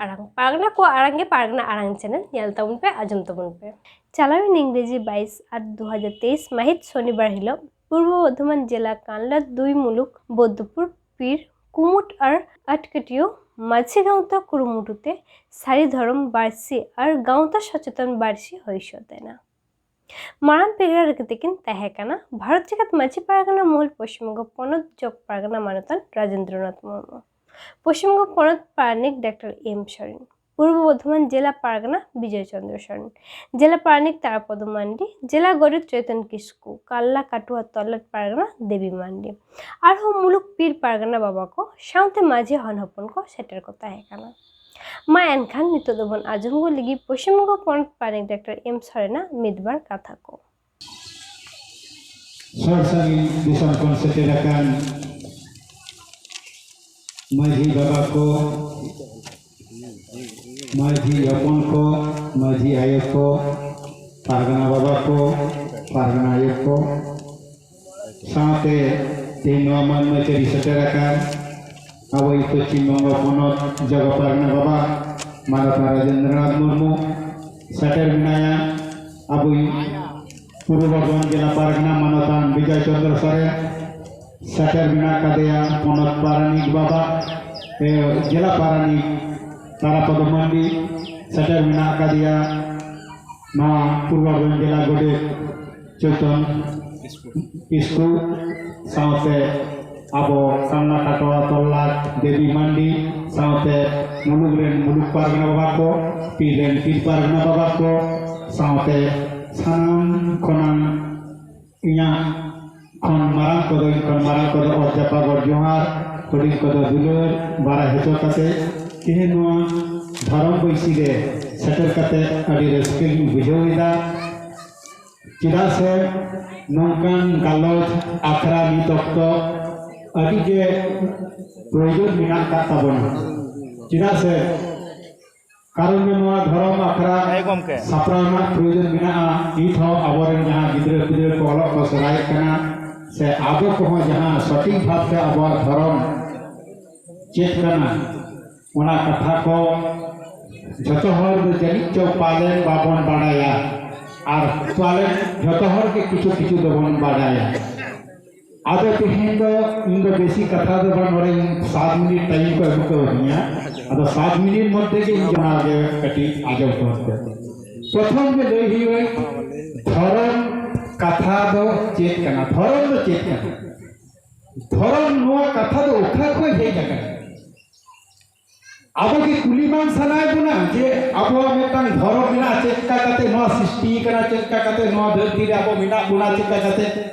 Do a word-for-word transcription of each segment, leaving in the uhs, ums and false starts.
ᱟᱲᱟᱝ, ᱯᱟᱨᱜᱟᱱᱟ ᱠᱚᱣᱟᱜ ᱟᱲᱟᱝ ᱜᱮ ᱯᱟᱨᱜᱟᱱᱟ ᱟᱲᱟᱝ ᱪᱮᱱᱮᱞ, ᱧᱮᱞ ᱛᱟᱵᱚᱱ ᱯᱮ, ᱟᱸᱡᱚᱢ ᱛᱟᱵᱚᱱ ᱯᱮ᱾ ᱪᱟᱞᱟᱣᱮᱱ ᱤᱝᱨᱮᱡᱤ ᱵᱟᱭᱤᱥ ᱟᱴ ᱫᱩ ᱦᱟᱡᱟᱨ ᱛᱮᱭᱤᱥ ᱢᱟᱹᱦᱤᱛ ᱥᱚᱱᱤᱵᱟᱨ ᱦᱤᱞᱳᱜ ᱯᱩᱨᱵᱚ ᱵᱚᱨᱫᱷᱚᱢᱟᱱ ᱡᱮᱞᱟ ᱠᱟᱱᱞᱟ ᱫᱩᱭ ᱢᱩᱞᱩᱠ ᱵᱳᱫᱽᱫᱚᱯᱩᱨ ᱯᱤᱨ ᱠᱩᱢᱩᱴ ᱟᱨ ᱟᱴᱠᱟᱹᱴᱤᱭᱟᱹ ᱢᱟᱹᱡᱷᱤ ᱜᱟᱶᱛᱟ ᱠᱩᱨᱩᱢᱩᱴᱩ ᱛᱮ ᱥᱟᱹᱨᱤ ᱫᱷᱚᱨᱚᱢ ᱵᱟᱹᱨᱥᱤ ᱟᱨ ᱜᱟᱶᱛᱟ ᱥᱚᱪᱮᱛᱚᱱ ᱵᱟᱹᱨᱥᱤ ᱦᱩᱭ ᱥᱟᱹᱛ ᱮᱱᱟ᱾ ᱢᱟᱨᱟᱝ ᱯᱮᱲᱟ ᱨᱮᱜᱮ ᱛᱟᱹᱠᱤᱱ ᱛᱟᱦᱮᱸ ᱠᱟᱱᱟ ᱵᱷᱟᱨᱚᱛ ᱡᱟᱠᱟᱛ ᱢᱟᱹᱡᱷᱤ ᱯᱟᱨᱜᱟᱱᱟ ᱢᱚᱦᱚᱞ ᱯᱚᱥᱪᱤᱢ ᱵᱚᱝᱜᱚ ᱯᱚᱱᱚᱛ ᱡᱚᱜᱽ ᱯᱟᱨᱜᱟᱱᱟ ᱢᱟᱱᱚᱛᱟᱱ ᱨᱟᱡᱮᱱᱫᱨᱚᱱᱟᱛᱷ ᱢᱩᱨᱢᱩ, ᱯᱚᱥᱪᱤᱢ ᱵᱚᱝᱜᱚ ᱯᱚᱱᱚᱛ ᱯᱟᱨᱟᱱᱤᱠ ᱰᱟᱠᱛᱟᱨ ᱮᱢ ᱥᱚᱨᱮᱱ, ᱯᱩᱨᱵᱚ ᱵᱚᱨᱫᱷᱚᱢᱟᱱ ᱡᱮᱞᱟ ᱯᱟᱨᱜᱟᱱᱟ ᱵᱤᱡᱚᱭ ᱪᱚᱱᱫᱨᱚ ᱥᱚᱨᱮᱱ, ᱡᱮᱞᱟ ᱯᱟᱨᱟᱱᱤᱠ ᱛᱟᱨᱟᱯᱚᱫ ᱢᱟᱱᱰᱤ, ᱡᱮᱞᱟ ᱜᱚᱰᱮᱛ ᱪᱳᱭᱛᱚᱱ ᱠᱤᱥᱠᱩ, ᱠᱟᱞᱞᱟ ᱠᱟᱴᱩᱣᱟ ᱛᱚᱞᱟᱴ ᱯᱟᱨᱜᱟᱱᱟ ᱫᱮᱵᱤ ᱢᱟᱱᱰᱤ, ᱟᱨᱦᱚᱸ ᱢᱩᱞᱩᱠ ᱯᱤᱨ ᱯᱟᱨᱜᱟᱱᱟ ᱵᱟᱵᱟ ᱠᱚ ᱥᱟᱶᱛᱮ ᱢᱟᱹᱡᱷᱤ ᱦᱚᱱ ᱦᱚᱯᱚᱱ ᱠᱚ ᱥᱮᱴᱮᱨ ᱠᱚ ᱛᱟᱦᱮᱸ ᱠᱟᱱᱟ᱾ ᱢᱟ ᱮᱱᱠᱷᱟᱱ ᱱᱤᱛᱚᱜ ᱫᱚᱵᱚᱱ ᱟᱸᱡᱚᱢ ᱜᱚᱫ ᱞᱮᱜᱮ ᱯᱚᱥᱪᱤᱢ ᱵᱚᱝᱜᱚ ᱯᱚᱱᱚᱛ ᱯᱟᱨᱟᱱᱤᱠ ᱰᱟᱠᱛᱟᱨ ᱮᱢ ᱥᱚᱨᱮᱱᱟᱜ ᱢᱤᱫ ᱵᱟᱨ ᱠᱟᱛᱷᱟ ᱠᱚ᱾ ᱥᱚᱨ ᱥᱟᱺᱜᱤᱧ ᱫᱤᱥᱚᱢ ᱠᱷᱚᱱ ᱥᱮᱴᱮᱨ ᱟᱠᱟᱱ ᱢᱟᱹᱡᱷᱤ ᱵᱟᱵᱟ ᱠᱚ, ᱢᱟᱹᱡᱷᱤ ᱦᱚᱯᱚᱱ ᱠᱚ, ᱢᱟᱹᱡᱷᱤ ᱟᱭᱳ ᱠᱚ, ᱯᱟᱨᱜᱟᱱᱟ ᱵᱟᱵᱟ ᱠᱚ, ᱯᱟᱨᱜᱟᱱᱟ ᱟᱭᱳ ᱠᱚ, ᱥᱟᱶᱛᱮ ᱛᱮᱦᱮᱧ ᱱᱚᱣᱟ ᱢᱟᱹᱱ ᱢᱟᱹᱪᱟᱹᱨᱤ ᱥᱮᱴᱮᱨ ᱟᱠᱟᱱ ᱟᱵᱚᱭᱤᱡ ᱯᱚᱥᱪᱤᱢ ᱵᱚᱝᱜᱚ ᱯᱚᱱᱚᱛ ᱡᱚᱜᱚ ᱯᱟᱨᱜᱟᱱᱟ ᱵᱟᱵᱟ ᱢᱟᱱᱚᱛᱟᱱ ᱨᱟᱡᱮᱱᱫᱨᱚᱱᱟᱛᱷ ᱢᱩᱨᱢᱩ ᱥᱮᱴᱮᱨ ᱢᱮᱱᱟᱭᱟ᱾ ᱟᱵᱚᱭᱤᱡ ᱯᱩᱨᱵᱚ ᱵᱚᱨᱫᱷᱚᱢᱟᱱ ᱡᱮᱞᱟ ᱯᱟᱨᱜᱟᱱᱟ ᱢᱟᱱᱚᱛᱟᱱ ᱵᱤᱡᱚᱭ ᱪᱚᱱᱫᱨᱚ ᱥᱚᱨᱮᱱ ᱥᱮᱴᱮᱨ ᱢᱮᱱᱟᱜ ᱠᱟᱫᱮᱭᱟ᱾ ᱯᱚᱱᱚᱛ ᱯᱟᱨᱟᱱᱤᱠ ᱵᱟᱵᱟ, ᱮ, ᱡᱮᱞᱟ ᱯᱟᱨᱟᱱᱤᱠ ᱛᱟᱨᱟᱯᱚᱫ ᱢᱟᱱᱰᱤ ᱥᱮᱴᱮᱨ ᱢᱮᱱᱟᱜ ᱠᱟᱫᱮᱭᱟ᱾ ᱱᱚᱣᱟ ᱯᱩᱨᱵᱚ ᱵᱚᱨᱫᱷᱚᱢᱟᱱ ᱡᱮᱞᱟ ᱜᱚᱰᱮᱛ ᱪᱳᱭᱛᱚᱱ ᱠᱤᱥᱠᱩ ᱥᱟᱶᱛᱮ ᱟᱵᱚ ᱠᱟᱞᱞᱟ ᱠᱟᱴᱩᱣᱟ ᱛᱚᱞᱞᱟᱴ ᱫᱮᱵᱤ ᱢᱟᱱᱰᱤ ᱥᱟᱶᱛᱮ ᱢᱩᱞᱩᱠ ᱨᱮᱱ ᱢᱩᱞᱩᱠ ᱯᱟᱨᱜᱟᱱᱟ ᱵᱟᱵᱟ ᱠᱚ, ᱯᱤᱨ ᱨᱮᱱ ᱯᱤᱨ ᱯᱟᱨᱜᱟᱱᱟ ᱵᱟᱵᱟ ᱠᱚ ᱥᱟᱶᱛᱮ ᱥᱟᱱᱟᱢ ᱠᱷᱚᱱᱟᱝ ᱤᱧᱟᱹᱜ ᱠᱷᱚᱱ ᱢᱟᱨᱟᱝ ᱠᱚᱫᱚ, ᱤᱧ ᱠᱷᱚᱱ ᱢᱟᱨᱟᱝ ᱠᱚᱫᱚ ᱚᱛ ᱡᱟᱯᱟᱜ ᱜᱚᱰ ᱡᱚᱦᱟᱨ, ᱦᱩᱰᱤᱧ ᱠᱚᱫᱚ ᱫᱩᱞᱟᱹᱲ ᱵᱟᱲᱟᱭ ᱦᱚᱪᱚ ᱠᱟᱛᱮ ᱛᱮᱦᱮᱧ ᱱᱚᱣᱟ ᱫᱷᱚᱨᱚᱢ ᱵᱟᱹᱭᱥᱤ ᱨᱮ ᱥᱮᱴᱮᱨ ᱠᱟᱛᱮ ᱟᱹᱰᱤ ᱨᱟᱹᱥᱠᱟᱹ ᱜᱤᱧ ᱵᱩᱡᱷᱟᱹᱣ ᱮᱫᱟ᱾ ᱪᱮᱫᱟᱜ ᱥᱮ ᱱᱚᱝᱠᱟᱱ ᱜᱟᱞᱚᱪ ᱟᱠᱷᱲᱟ ᱱᱤᱛ ᱚᱠᱛᱚ ᱟᱹᱰᱤ ᱜᱮ ᱯᱨᱚᱭᱳᱡᱚᱱ ᱢᱮᱱᱟᱜ ᱟᱠᱟᱫ ᱛᱟᱵᱚᱱᱟ᱾ ᱪᱮᱫᱟᱜ ᱥᱮ ᱠᱟᱨᱚᱱ ᱫᱚ ᱱᱚᱣᱟ ᱫᱷᱚᱨᱚᱢ ᱟᱠᱷᱲᱟ ᱦᱮᱸ ᱜᱚᱢᱠᱮ᱾ ᱥᱟᱯᱲᱟᱣ ᱨᱮᱱᱟᱜ ᱯᱨᱚᱭᱳᱡᱚᱱ ᱢᱮᱱᱟᱜᱼᱟ᱾ ᱱᱤᱛ ᱦᱚᱸ ᱟᱵᱚᱨᱮᱱ ᱡᱟᱦᱟᱸ ᱜᱤᱫᱽᱨᱟᱹ ᱯᱤᱫᱽᱨᱟᱹ ᱠᱚ ᱚᱞᱚᱜ ᱠᱚ ᱥᱮᱬᱟᱭᱮᱫ ᱠᱟᱱᱟ, ᱥᱮ ᱟᱵᱚ ᱠᱚᱦᱚᱸ ᱡᱟᱦᱟᱸ ᱥᱚᱴᱷᱤᱠ ᱵᱷᱟᱵᱽᱛᱮ ᱟᱵᱚᱣᱟᱜ ᱫᱷᱚᱨᱚᱢ ᱪᱮᱫ ᱠᱟᱱᱟ, ᱚᱱᱟ ᱠᱟᱛᱷᱟ ᱠᱚ ᱡᱷᱚᱛᱚ ᱦᱚᱲ ᱫᱚ ᱡᱟᱹᱱᱤᱡ ᱪᱚ ᱯᱟᱞᱮᱱ ᱵᱟᱵᱚᱱ ᱵᱟᱲᱟᱭᱟ, ᱟᱨ ᱯᱟᱞᱮᱱ ᱡᱷᱚᱛᱚ ᱦᱚᱲ ᱜᱮ ᱠᱤᱪᱷᱩ ᱠᱤᱪᱷᱩ ᱫᱚᱵᱚᱱ ᱵᱟᱲᱟᱭᱟ᱾ ᱟᱫᱚ ᱛᱮᱦᱮᱧ ᱫᱚ ᱤᱧ ᱫᱚ ᱵᱮᱥᱤ ᱠᱟᱛᱷᱟ ᱫᱚ ᱵᱟᱝ, ᱱᱚᱰᱮ ᱤᱧ ᱥᱟᱛ ᱢᱤᱱᱤᱴ ᱴᱟᱭᱤᱢ ᱠᱚ ᱮᱢ ᱠᱟᱣᱫᱤᱧᱟ᱾ ᱟᱫᱚ ᱥᱟᱛ ᱢᱤᱱᱤᱴ ᱢᱚᱫᱽᱫᱷᱮ ᱜᱮ ᱤᱧ ᱚᱱᱟ ᱜᱮ ᱠᱟᱹᱴᱤᱡ ᱟᱸᱡᱚᱢ ᱠᱚ ᱦᱚᱪᱚ᱾ ᱯᱨᱚᱛᱷᱚᱢ ᱜᱮ ᱞᱟᱹᱭ ᱦᱩᱭᱩᱜᱼᱟ, ᱫᱷᱚᱨᱚᱢ ᱠᱟᱛᱷᱟ ᱫᱚ ᱪᱮᱫ ᱠᱟᱱᱟ? ᱫᱷᱚᱨᱚᱢ ᱫᱚ ᱪᱮᱫ ᱠᱟᱱᱟ? ᱫᱷᱚᱨᱚᱢ ᱱᱚᱣᱟ ᱠᱟᱛᱷᱟ ᱫᱚ ᱚᱠᱟ ᱠᱷᱚᱱ ᱦᱮᱡ ᱟᱠᱟᱱᱟ? ᱟᱵᱚ ᱜᱮ ᱠᱩᱞᱤ ᱵᱟᱝ ᱥᱟᱱᱟᱭᱮᱫ ᱵᱚᱱᱟ ᱡᱮ ᱟᱵᱚᱣᱟᱜ ᱢᱤᱫᱴᱟᱝ ᱫᱷᱚᱨᱚᱢ ᱢᱮᱱᱟᱜᱼᱟ, ᱪᱮᱫ ᱞᱮᱠᱟ ᱠᱟᱛᱮ ᱱᱚᱣᱟ ᱥᱨᱤᱥᱴᱤ ᱠᱟᱱᱟ, ᱪᱮᱫ ᱞᱮᱠᱟ ᱠᱟᱛᱮ ᱱᱚᱣᱟ ᱫᱷᱟᱹᱨᱛᱤ ᱨᱮ ᱟᱵᱚ ᱢᱮᱱᱟᱜ ᱵᱚᱱᱟ, ᱪᱮᱫ ᱞᱮᱠᱟ ᱠᱟᱛᱮ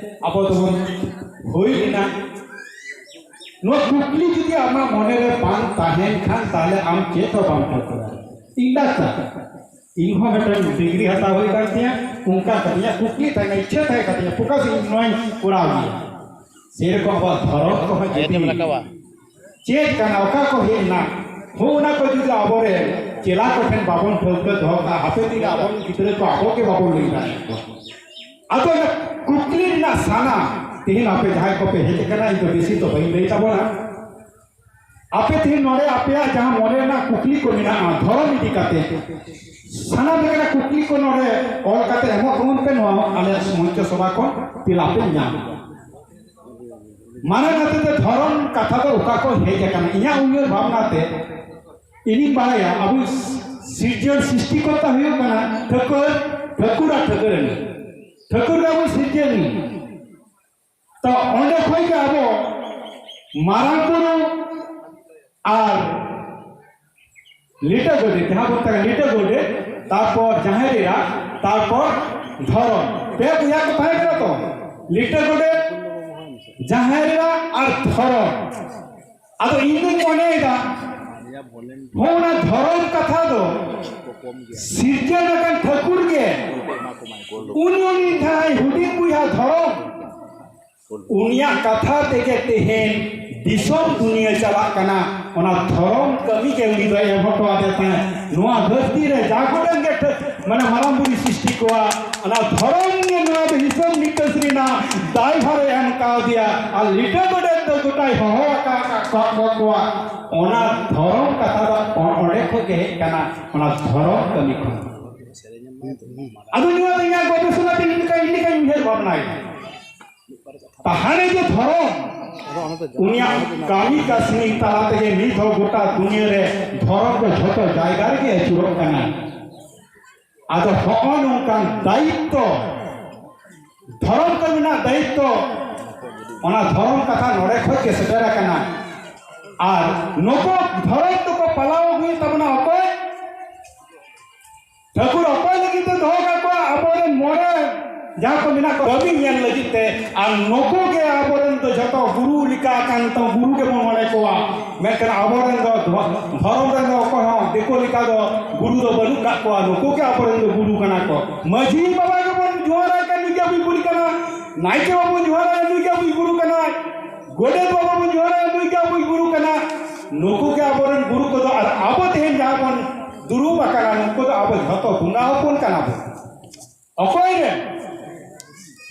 ᱟᱵᱚ ᱫᱚᱵᱚᱱ ᱦᱩᱭ ᱞᱮᱱᱟ? ᱱᱚᱣᱟ ᱠᱩᱠᱞᱤ ᱡᱩᱫᱤ ᱟᱢᱟᱜ ᱢᱚᱱᱮ ᱨᱮ ᱵᱟᱝ ᱛᱟᱦᱮᱱ ᱠᱷᱟᱱ, ᱛᱟᱦᱞᱮ ᱟᱢ ᱪᱮᱫ ᱦᱚᱸ ᱵᱟᱢ ᱴᱷᱟᱹᱣᱠᱟᱹ ᱫᱟᱲᱮᱭᱟᱜᱼᱟ᱾ ᱤᱧ ᱰᱟᱠᱛᱟᱨ, ᱤᱧ ᱦᱚᱸ ᱢᱤᱫᱴᱟᱝ ᱰᱤᱜᱽᱨᱤ ᱦᱟᱛᱟᱣ ᱦᱩᱭ ᱠᱟᱱ ᱛᱤᱧᱟ, ᱚᱱᱠᱟ ᱠᱟᱛᱮ ᱤᱧᱟᱹᱜ ᱠᱩᱠᱞᱤ ᱛᱟᱦᱮᱸ ᱠᱟᱱᱟ, ᱤᱪᱪᱷᱟᱹ ᱛᱟᱦᱮᱸ ᱠᱟᱱ ᱛᱤᱧᱟ, ᱯᱷᱳᱠᱟᱥ ᱤᱧ ᱱᱚᱣᱟᱧ ᱠᱚᱨᱟᱣ ᱜᱮᱭᱟ᱾ ᱥᱮᱨᱚᱠᱚᱢ ᱟᱵᱚᱣᱟᱜ ᱫᱷᱚᱨᱚᱢ ᱠᱚᱦᱚᱸ ᱡᱩᱫᱤ ᱪᱮᱫ ᱠᱟᱱᱟ, ᱚᱠᱟ ᱠᱚ ᱦᱮᱡ ᱮᱱᱟ, ᱦᱚᱸ, ᱚᱱᱟ ᱠᱚ ᱡᱩᱫᱤ ᱟᱵᱚᱨᱮᱱ ᱪᱮᱞᱟ ᱠᱚᱴᱷᱮᱱ ᱵᱟᱵᱚᱱ ᱴᱷᱟᱹᱣᱠᱟᱹ ᱫᱚᱦᱚ ᱠᱟᱜᱼᱟ, ᱦᱟᱯᱮ ᱫᱤᱱ ᱨᱮ ᱟᱵᱚᱨᱮᱱ ᱜᱤᱫᱽᱨᱟᱹ ᱠᱚ ᱟᱵᱚ ᱜᱮ ᱵᱟᱵᱚᱱ ᱞᱟᱹᱭ ᱫᱟᱲᱮᱭᱟᱠᱚᱣᱟ᱾ ᱟᱫᱚ ᱚᱱᱟ ᱠᱩᱠᱞᱤ ᱨᱮᱱᱟᱜ ᱥᱟᱱᱟ ᱛᱮᱦᱮᱧ ᱟᱯᱮ ᱡᱟᱦᱟᱸᱭ ᱠᱚᱯᱮ ᱦᱮᱡ ᱟᱠᱟᱱᱟ, ᱤᱧ ᱫᱚ ᱵᱮᱥᱤ ᱫᱚ ᱵᱟᱹᱧ ᱞᱟᱹᱭ ᱛᱟᱵᱚᱱᱟ᱾ ᱟᱯᱮ ᱛᱮᱦᱮᱧ ᱱᱚᱰᱮ ᱟᱯᱮᱭᱟᱜ ᱡᱟᱦᱟᱸ ᱢᱚᱱᱮ ᱨᱮᱱᱟᱜ ᱠᱩᱠᱞᱤ ᱠᱚ ᱢᱮᱱᱟᱜᱼᱟ ᱫᱷᱚᱨᱚᱢ ᱤᱫᱤ ᱠᱟᱛᱮ, ᱥᱟᱱᱟᱢ ᱞᱮᱠᱟᱱᱟᱜ ᱠᱩᱠᱞᱤ ᱠᱚ ᱱᱚᱰᱮ ᱚᱞ ᱠᱟᱛᱮ ᱮᱢᱚᱜ ᱛᱟᱵᱚᱱ ᱯᱮ, ᱱᱚᱣᱟ ᱟᱞᱮ ᱢᱚᱧᱪᱚ ᱥᱚᱵᱷᱟ ᱠᱷᱚᱱ ᱛᱮᱞᱟ ᱯᱮ ᱧᱟᱢᱟ᱾ ᱢᱟᱨᱟᱝ ᱠᱟᱛᱮ ᱫᱚ ᱫᱷᱚᱨᱚᱢ ᱠᱟᱛᱷᱟ ᱫᱚ ᱚᱠᱟ ᱠᱷᱚᱱ ᱦᱮᱡ ᱟᱠᱟᱱᱟ? ᱤᱧᱟᱹᱜ ᱩᱭᱦᱟᱹᱨ ᱵᱷᱟᱵᱽᱱᱟ ᱛᱮ ᱤᱧᱤᱧ ᱵᱟᱲᱟᱭᱟ, ᱟᱵᱚ ᱥᱤᱨᱡᱚᱱ ᱥᱨᱤᱥᱴᱤᱠᱚᱨᱛᱟ ᱦᱩᱭᱩᱜ ᱠᱟᱱᱟ ᱴᱷᱟᱹᱠᱩᱨ, ᱴᱷᱟᱹᱠᱩᱨ ᱟᱨ ᱴᱷᱟᱹᱠᱩᱨᱟᱹᱱᱤ᱾ ᱴᱷᱟᱹᱠᱩᱨ ᱜᱮ ᱟᱵᱚ ᱥᱤᱨᱡᱚᱱᱤᱭᱟᱹ᱾ ᱛᱚ ᱚᱸᱰᱮ ᱠᱷᱚᱱ ᱜᱮ ᱟᱵᱚ ᱢᱟᱨᱟᱝ ᱵᱩᱨᱩ ᱟᱨ ᱞᱤᱴᱟᱹ ᱜᱚᱰᱮᱛ, ᱡᱟᱦᱟᱸ ᱵᱚᱱ ᱢᱮᱛᱟᱜ ᱠᱟᱱᱟ ᱞᱤᱴᱟᱹ ᱜᱚᱰᱮᱛ, ᱛᱟᱨᱯᱚᱨ ᱡᱟᱦᱮᱨ ᱮᱨᱟ, ᱛᱟᱨᱯᱚᱨ ᱫᱷᱚᱨᱚᱢ, ᱯᱮ ᱵᱚᱭᱦᱟ ᱠᱚ ᱛᱟᱦᱮᱸ ᱠᱟᱱᱟ ᱛᱚ, ᱞᱤᱴᱟᱹ ᱜᱚᱰᱮᱛ, ᱡᱟᱦᱮᱨ ᱮᱨᱟ ᱟᱨ ᱫᱷᱚᱨᱚᱢ᱾ ᱟᱫᱚ ᱤᱧ ᱫᱩᱧ ᱢᱚᱱᱮᱭᱮᱫᱟ, ᱦᱚᱸ, ᱚᱱᱟ ᱫᱷᱚᱨᱚᱢ ᱠᱟᱛᱷᱟ ᱫᱚ ᱥᱤᱨᱡᱟᱹᱣ ᱟᱠᱟᱱ ᱴᱷᱟᱹᱠᱩᱨ ᱜᱮ, ᱩᱱᱤ, ᱩᱱᱤ ᱡᱟᱦᱟᱸᱭ ᱦᱩᱰᱤᱧ ᱵᱚᱭᱦᱟ ᱫᱷᱚᱨᱚᱢ, ᱩᱱᱤᱭᱟᱜ ᱠᱟᱛᱷᱟ ᱛᱮᱜᱮ ᱛᱮᱦᱮᱧ ᱫᱤᱥᱚᱢ ᱫᱩᱱᱤᱭᱟᱹ ᱪᱟᱞᱟᱜ ᱠᱟᱱᱟ᱾ ᱚᱱᱟ ᱫᱷᱚᱨᱚᱢ ᱠᱟᱹᱢᱤ ᱜᱮ ᱩᱱᱤ ᱫᱚᱭ ᱮᱢ ᱦᱚᱴᱚ ᱟᱫᱮ ᱛᱟᱦᱮᱸᱫ᱾ ᱱᱚᱣᱟ ᱫᱷᱟᱹᱨᱛᱤ ᱨᱮ ᱡᱟ ᱜᱚᱴᱟᱝ ᱜᱮ ᱴᱷᱟᱹ-, ᱢᱟᱱᱮ ᱢᱟᱨᱟᱝ ᱵᱩᱨᱩ ᱥᱨᱤᱥᱴᱤ ᱠᱚᱣᱟ᱾ ᱚᱱᱟ ᱫᱷᱚᱨᱚᱢ ᱜᱮ ᱱᱚᱣᱟ ᱫᱚ ᱦᱤᱥᱟᱹᱵ ᱱᱤᱠᱟᱹᱥ ᱨᱮᱱᱟᱜ ᱫᱟᱭᱵᱷᱟᱨᱮ ᱮᱢ ᱠᱟᱣᱫᱮᱭᱟ᱾ ᱟᱨ ᱞᱤᱴᱟᱹ ᱜᱚᱰᱮᱛ ᱫᱚ ᱜᱚᱴᱟᱭ ᱦᱚᱦᱚ ᱟᱠᱟᱫ ᱠᱚᱣᱟ᱾ ᱚᱱᱟ ᱫᱷᱚᱨᱚᱢ ᱠᱟᱛᱷᱟ ᱫᱚ ᱚᱸᱰᱮ ᱠᱷᱚᱱ ᱜᱮ ᱦᱮᱡ ᱟᱠᱟᱱᱟ, ᱚᱱᱟ ᱫᱷᱚᱨᱚᱢ ᱠᱟᱹᱢᱤ ᱠᱷᱚᱱ᱾ ᱟᱫᱚ ᱱᱚᱣᱟ ᱫᱚ ᱤᱧᱟᱹᱜ ᱜᱚᱵᱮᱥᱚᱱᱟ ᱛᱮ ᱤᱧ ᱞᱮᱠᱟ, ᱤᱧ ᱞᱮᱠᱟᱧ ᱩᱭᱦᱟᱹᱨ ᱵᱷᱟᱵᱽᱱᱟᱭᱮᱫᱟ᱾ ᱛᱟᱦᱟᱱᱮ ᱡᱮ ᱫᱷᱚᱨᱚᱢ, ᱩᱱᱤᱭᱟᱜ ᱠᱟᱹᱢᱤ ᱠᱟᱹᱥᱱᱤ ᱛᱟᱞᱟ ᱛᱮᱜᱮ ᱱᱤᱛ ᱦᱚᱸ ᱜᱚᱴᱟ ᱫᱩᱱᱤᱭᱟᱹ ᱨᱮ ᱫᱷᱚᱨᱚᱢ ᱫᱚ ᱡᱷᱚᱛᱚ ᱡᱟᱭᱜᱟ ᱨᱮᱜᱮ ᱟᱹᱪᱩᱨᱚᱜ ᱠᱟᱱᱟ᱾ ᱟᱫᱚ ᱦᱚᱸᱜᱼᱚ ᱱᱚᱝᱠᱟᱱ ᱫᱟᱭᱤᱛᱛᱚ, ᱫᱷᱚᱨᱚᱢ ᱠᱟᱹᱢᱤ ᱨᱮᱱᱟᱜ ᱫᱟᱭᱤᱛᱛᱚ, ᱚᱱᱟ ᱫᱷᱚᱨᱚᱢ ᱠᱟᱛᱷᱟ ᱱᱚᱰᱮ ᱠᱷᱚᱱ ᱜᱮ ᱥᱮᱴᱮᱨ ᱟᱠᱟᱱᱟ᱾ ᱟᱨ ᱱᱩᱠᱩ ᱫᱷᱚᱨᱚᱢ ᱫᱚᱠᱚ ᱯᱟᱞᱟᱣ ᱟᱹᱜᱩᱭᱮᱫ ᱛᱟᱵᱚᱱᱟ ᱚᱠᱚᱭ? ᱴᱷᱟᱹᱠᱩᱨ ᱚᱠᱚᱭ ᱞᱟᱹᱜᱤᱫ ᱛᱮ ᱫᱚᱦᱚ ᱠᱟᱜ ᱠᱚᱣᱟ? ᱟᱵᱚᱨᱮᱱ ᱢᱚᱬᱮ ᱡᱟᱦᱟᱸ ᱠᱚ ᱢᱮᱱᱟᱜ ᱠᱚᱣᱟ, ᱠᱟᱹᱢᱤ ᱧᱮᱞ ᱞᱟᱹᱜᱤᱫ ᱛᱮ᱾ ᱟᱨ ᱱᱩᱠᱩ ᱜᱮ ᱟᱵᱚᱨᱮᱱ ᱫᱚ ᱡᱷᱚᱛᱚ ᱜᱩᱨᱩ ᱞᱮᱠᱟ ᱠᱟᱱ ᱛᱟᱵᱚ, ᱜᱩᱨᱩ ᱜᱮᱵᱚᱱ ᱢᱚᱱᱮ ᱠᱚᱣᱟ᱾ ᱢᱮᱱᱠᱷᱟᱱ ᱟᱵᱚᱨᱮᱱ ᱫᱚ ᱫᱷᱚ-, ᱫᱷᱚᱨᱚᱢ ᱨᱮᱱ ᱫᱚ ᱚᱠᱚᱭ ᱦᱚᱸ ᱫᱤᱠᱩ ᱞᱮᱠᱟ ᱫᱚ ᱜᱩᱨᱩ ᱫᱚ ᱵᱟᱹᱱᱩᱜ ᱠᱟᱜ ᱠᱚᱣᱟ᱾ ᱱᱩᱠᱩ ᱜᱮ ᱟᱵᱚᱨᱮᱱ ᱫᱚ ᱜᱩᱨᱩ ᱠᱟᱱᱟ ᱠᱚ᱾ ᱢᱟᱹᱡᱷᱤ ᱵᱟᱵᱟ ᱜᱮᱵᱚᱱ ᱡᱚᱦᱟᱨᱟᱭ ᱠᱟᱱ, ᱱᱩᱭ ᱜᱮ ᱟᱵᱚᱭᱤᱡ ᱜᱩᱨᱩ ᱠᱟᱱᱟ᱾ ᱱᱟᱭᱠᱮ ᱵᱟᱵᱟ ᱵᱚᱱ ᱡᱚᱦᱟᱨᱟᱭᱟ, ᱱᱩᱭ ᱜᱮ ᱟᱵᱚᱭᱤᱡ ᱜᱩᱨᱩ ᱠᱟᱱᱟᱭ᱾ ᱜᱚᱰᱮᱛ ᱵᱟᱵᱟ ᱵᱚᱱ ᱡᱚᱦᱟᱨᱟᱭᱟ, ᱱᱩᱭ ᱜᱮ ᱟᱵᱚᱭᱤᱡ ᱜᱩᱨᱩ ᱠᱟᱱᱟ᱾ ᱱᱩᱠᱩ ᱜᱮ ᱟᱵᱚᱨᱮᱱ ᱜᱩᱨᱩ ᱠᱚᱫᱚ᱾ ᱟᱨ ᱟᱵᱚ ᱛᱮᱦᱮᱧ ᱡᱟᱦᱟᱸ ᱵᱚᱱ ᱫᱩᱲᱩᱵ ᱟᱠᱟᱱᱟ, ᱱᱩᱠᱩ ᱫᱚ ᱟᱵᱚ ᱡᱷᱚᱛᱚ ᱵᱚᱸᱜᱟ ᱦᱚᱯᱚᱱ ᱠᱟᱱᱟ ᱵᱚᱱ᱾ ᱚᱠᱚᱭ ᱨᱮᱱ?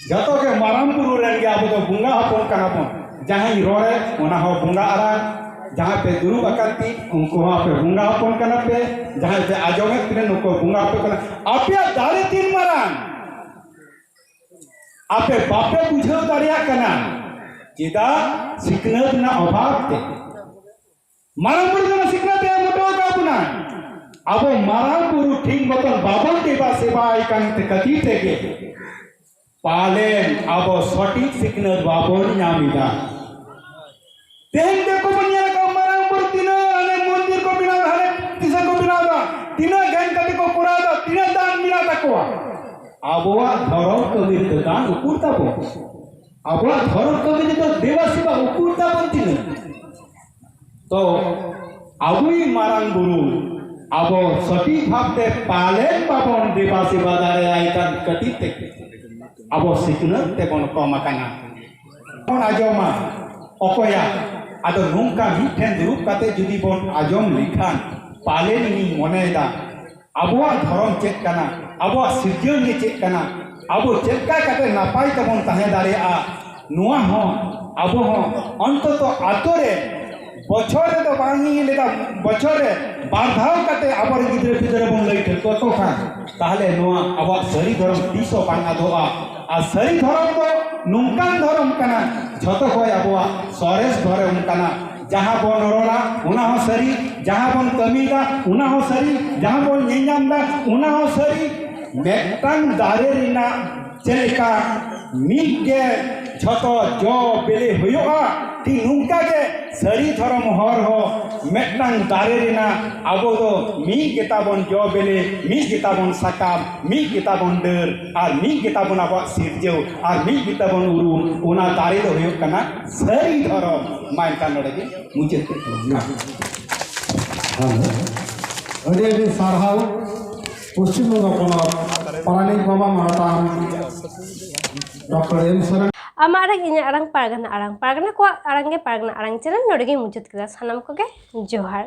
ᱡᱷᱚᱛᱚ ᱜᱮ ᱢᱟᱨᱟᱝ ᱵᱩᱨᱩ ᱨᱮᱱ ᱜᱮ ᱟᱵᱚ ᱫᱚ ᱵᱚᱸᱜᱟ ᱦᱚᱯᱚᱱ ᱠᱟᱱᱟ ᱵᱚᱱ᱾ ᱡᱟᱦᱟᱸᱭ ᱨᱚᱲᱮᱫ, ᱚᱱᱟ ᱦᱚᱸ ᱵᱚᱸᱜᱟ ᱟᱨᱟᱜ᱾ ᱡᱟᱦᱟᱸᱭ ᱯᱮ ᱫᱩᱲᱩᱵ ᱟᱠᱟᱱ ᱛᱤ, ᱩᱱᱠᱩ ᱦᱚᱸ ᱟᱯᱮ ᱵᱚᱸᱜᱟ ᱦᱚᱯᱚᱱ ᱠᱟᱱᱟ ᱯᱮ᱾ ᱡᱟᱦᱟᱸᱭ ᱯᱮ ᱟᱸᱡᱚᱢᱮᱫ ᱛᱤᱱᱟᱹᱜ, ᱱᱩᱠᱩ ᱵᱚᱸᱜᱟ ᱦᱚᱯᱚᱱ ᱠᱟᱱᱟ᱾ ᱟᱯᱮᱭᱟᱜ ᱫᱟᱲᱮ ᱛᱤᱱ ᱢᱟᱨᱟᱝ? ᱟᱯᱮ ᱵᱟᱯᱮ ᱵᱩᱡᱷᱟᱹᱣ ᱫᱟᱲᱮᱭᱟᱜ ᱠᱟᱱᱟ᱾ ᱪᱮᱫᱟᱜ? ᱥᱤᱠᱷᱱᱟᱹᱛ ᱨᱮᱱᱟᱜ ᱚᱵᱷᱟᱵ ᱛᱮ᱾ ᱢᱟᱨᱟᱝ ᱵᱩᱨᱩ ᱫᱚ ᱥᱤᱠᱷᱱᱟᱹᱛ ᱮ ᱮᱢ ᱦᱚᱴᱚ ᱟᱠᱟᱫ ᱵᱚᱱᱟ᱾ ᱟᱵᱚ ᱢᱟᱨᱟᱝ ᱵᱩᱨᱩ ᱴᱷᱤᱠ ᱢᱚᱛᱚᱱ ᱵᱟᱵᱚᱱ ᱫᱮᱵᱟ ᱥᱮᱵᱟᱭ ᱠᱟᱱ ᱛᱮ ᱠᱷᱟᱹᱛᱤᱨ ᱛᱮᱜᱮ ᱯᱟᱞᱮᱱ ᱟᱵᱚ ᱥᱚᱴᱷᱤᱠ ᱥᱤᱠᱷᱱᱟᱹᱛ ᱵᱟᱵᱚᱱ ᱧᱟᱢ ᱮᱫᱟ᱾ ᱛᱮᱦᱮᱧ ᱫᱤᱠᱩ ᱵᱚᱱ ᱧᱮᱞ ᱠᱚᱣᱟ, ᱢᱟᱨᱟᱝ ᱵᱩᱨᱩ ᱛᱤᱱᱟᱹᱜ ᱦᱟᱱᱮ ᱢᱚᱱᱫᱤᱨ ᱠᱚ ᱵᱮᱱᱟᱣ ᱮᱫᱟ, ᱦᱟᱱᱮ ᱛᱤᱥᱟᱹ ᱠᱚ ᱵᱮᱱᱟᱣ ᱮᱫᱟ, ᱛᱤᱱᱟᱹᱜ ᱜᱟᱱ ᱠᱟᱛᱮ ᱠᱚ ᱠᱚᱨᱟᱣ ᱮᱫᱟ, ᱛᱤᱱᱟᱹᱜ ᱫᱟᱱ ᱢᱮᱱᱟᱜ ᱛᱟᱠᱚᱣᱟ᱾ ᱟᱵᱚᱣᱟᱜ ᱫᱷᱚᱨᱚᱢ ᱠᱟᱹᱢᱤ ᱨᱮᱫᱚ ᱫᱟᱱ ᱩᱠᱩᱨ ᱛᱟᱵᱚᱱ? ᱟᱵᱚᱣᱟᱜ ᱫᱷᱚᱨᱚᱢ ᱠᱟᱹᱢᱤ ᱨᱮᱫᱚ ᱫᱮᱵᱟ ᱥᱮᱵᱟ ᱩᱠᱩᱨ ᱛᱟᱵᱚᱱ ᱛᱤᱱᱟᱹᱜ? ᱛᱚ ᱟᱵᱚᱭᱤᱡ ᱢᱟᱨᱟᱝ ᱵᱩᱨᱩ ᱟᱵᱚ ᱥᱚᱴᱷᱤᱠ ᱵᱷᱟᱵᱛᱮ ᱯᱟᱞᱮᱱ ᱵᱟᱵᱚᱱ ᱫᱮᱵᱟ ᱥᱮᱵᱟ ᱫᱟᱲᱮᱭᱟᱭ ᱠᱟᱱ ᱠᱷᱟᱹᱛᱤᱨ ᱛᱮ ᱟᱵᱚ ᱥᱤᱠᱷᱱᱟᱹᱛ ᱛᱮᱵᱚᱱ ᱠᱚᱢ ᱟᱠᱟᱱᱟ᱾ ᱵᱚᱱ ᱟᱸᱡᱚᱢᱟ ᱚᱠᱚᱭᱟᱜ? ᱟᱫᱚ ᱱᱚᱝᱠᱟ ᱢᱤᱫ ᱴᱷᱮᱱ ᱫᱩᱲᱩᱵ ᱠᱟᱛᱮ ᱡᱩᱫᱤ ᱵᱚᱱ ᱟᱸᱡᱚᱢ ᱞᱮᱠᱷᱟᱱ, ᱯᱟᱞᱮᱱ ᱤᱧᱤᱧ ᱢᱚᱱᱮᱭᱮᱫᱟ ᱟᱵᱚᱣᱟᱜ ᱫᱷᱚᱨᱚᱢ ᱪᱮᱫ ᱠᱟᱱᱟ, ᱟᱵᱚᱣᱟᱜ ᱥᱤᱨᱡᱚᱱ ᱜᱮ ᱪᱮᱫ ᱠᱟᱱᱟ, ᱟᱵᱚ ᱪᱮᱫ ᱞᱮᱠᱟ ᱠᱟᱛᱮ ᱱᱟᱯᱟᱭ ᱛᱮᱵᱚᱱ ᱛᱟᱦᱮᱸ ᱫᱟᱲᱮᱭᱟᱜᱼᱟ, ᱱᱚᱣᱟ ᱦᱚᱸ ᱟᱵᱚ ᱦᱚᱸ ᱚᱱᱛᱚᱛᱚ ᱟᱛᱳ ᱨᱮ ᱵᱚᱪᱷᱚᱨ ᱨᱮᱫᱚ ᱵᱟᱝ ᱤᱧ ᱞᱟᱹᱭᱫᱟ, ᱵᱚᱪᱷᱚᱨ ᱨᱮ ᱵᱟᱨ ᱫᱷᱟᱣ ᱠᱟᱛᱮ ᱟᱵᱚᱨᱮᱱ ᱜᱤᱫᱽᱨᱟᱹ ᱯᱤᱫᱽᱨᱟᱹ ᱵᱚᱱ ᱞᱟᱹᱭ ᱴᱷᱟᱹᱣᱠᱟᱹ ᱟᱠᱚ ᱠᱷᱟᱱ, ᱛᱟᱦᱚᱞᱮ ᱱᱚᱣᱟ ᱟᱵᱚᱣᱟᱜ ᱥᱟᱹᱨᱤ ᱫᱷᱚᱨᱚᱢ ᱛᱤᱥ ᱦᱚᱸ ᱵᱟᱝ ᱟᱫᱚᱜᱼᱟ᱾ ᱟᱨ ᱥᱟᱹᱨᱤ ᱫᱷᱚᱨᱚᱢ ᱫᱚ ᱱᱚᱝᱠᱟᱱ ᱫᱷᱚᱨᱚᱢ ᱠᱟᱱᱟ, ᱡᱷᱚᱛᱚ ᱠᱷᱚᱱ ᱟᱵᱚᱣᱟᱜ ᱥᱚᱨᱮᱥ ᱫᱷᱚᱨᱚᱢ ᱠᱟᱱᱟ᱾ ᱡᱟᱦᱟᱸ ᱵᱚᱱ ᱨᱚᱲᱟ, ᱚᱱᱟ ᱦᱚᱸ ᱥᱟᱹᱨᱤ, ᱡᱟᱦᱟᱸ ᱵᱚᱱ ᱠᱟᱹᱢᱤᱭᱮᱫᱟ, ᱚᱱᱟ ᱦᱚᱸ ᱥᱟᱹᱨᱤ, ᱡᱟᱦᱟᱸ ᱵᱚᱱ ᱧᱮᱧᱟᱢ ᱮᱫᱟ, ᱚᱱᱟ ᱦᱚᱸ ᱥᱟᱹᱨᱤ᱾ ᱢᱤᱫᱴᱟᱝ ᱫᱟᱨᱮ ᱨᱮᱱᱟᱜ ᱪᱮᱫ ᱞᱮᱠᱟ ᱢᱤᱫ ᱜᱮ ᱡᱷᱚᱛᱚ ᱡᱚ ᱵᱤᱞᱤ ᱦᱩᱭᱩᱜᱼᱟ, ᱴᱷᱤᱠ ᱱᱚᱝᱠᱟ ᱜᱮ ᱥᱟᱹᱨᱤ ᱫᱷᱚᱨᱚᱢ ᱦᱚᱨ ᱦᱚᱸ ᱢᱤᱫᱴᱟᱝ ᱫᱟᱨᱮ ᱨᱮᱱᱟᱜ ᱟᱵᱚ ᱫᱚ ᱢᱤᱫ ᱜᱮᱛᱟ ᱵᱚᱱ ᱡᱚ ᱵᱤᱞᱤ, ᱢᱤᱫ ᱜᱮᱛᱟ ᱵᱚᱱ ᱥᱟᱠᱟᱢ, ᱢᱤᱫ ᱜᱮᱛᱟ ᱵᱚᱱ ᱰᱟᱹᱨ, ᱟᱨ ᱢᱤᱫ ᱜᱮᱛᱟ ᱵᱚᱱ ᱟᱵᱚᱣᱟᱜ ᱥᱤᱨᱡᱟᱹᱣ, ᱟᱨ ᱢᱤᱫ ᱜᱮᱛᱟ ᱵᱚᱱ ᱩᱨᱩᱢ᱾ ᱚᱱᱟ ᱫᱟᱨᱮ ᱫᱚ ᱦᱩᱭᱩᱜ ᱠᱟᱱᱟ ᱥᱟᱹᱨᱤ ᱫᱷᱚᱨᱚᱢ᱾ ᱢᱟ ᱮᱱᱠᱷᱟᱱ ᱱᱚᱰᱮ ᱜᱮ ᱢᱩᱪᱟᱹᱫ ᱠᱮᱫ ᱛᱟᱵᱚᱱᱟ᱾ ᱦᱮᱞᱳ᱾ ᱟᱹᱰᱤ ᱟᱹᱰᱤ ᱥᱟᱨᱦᱟᱣ᱾ ᱯᱚᱥᱪᱤᱢ ᱵᱚᱝᱜᱚ ᱯᱚᱱᱚᱛ ᱯᱟᱨᱟᱱᱤᱠ ᱵᱟᱵᱟ ᱢᱟᱱᱚᱛᱟᱱ ᱰᱚᱠᱴᱚᱨ ᱮᱢ ᱥᱚᱨᱮᱱ᱾ ᱟᱢᱟᱜ ᱟᱲᱟᱝ, ᱤᱧᱟᱹᱜ ᱟᱲᱟᱝ, ᱯᱟᱨᱜᱟᱱᱟ ᱟᱲᱟᱝ, ᱯᱟᱨᱜᱟᱱᱟ ᱠᱚᱣᱟᱜ ᱟᱲᱟᱝ ᱜᱮ ᱯᱟᱨᱜᱟᱱᱟ ᱟᱲᱟᱝ ᱪᱮᱱᱮᱞ ᱱᱚᱰᱮ ᱜᱮᱧ ᱢᱩᱪᱟᱹᱫ ᱠᱮᱫᱟ᱾ ᱥᱟᱱᱟᱢ ᱠᱚᱜᱮ ᱡᱚᱦᱟᱨ᱾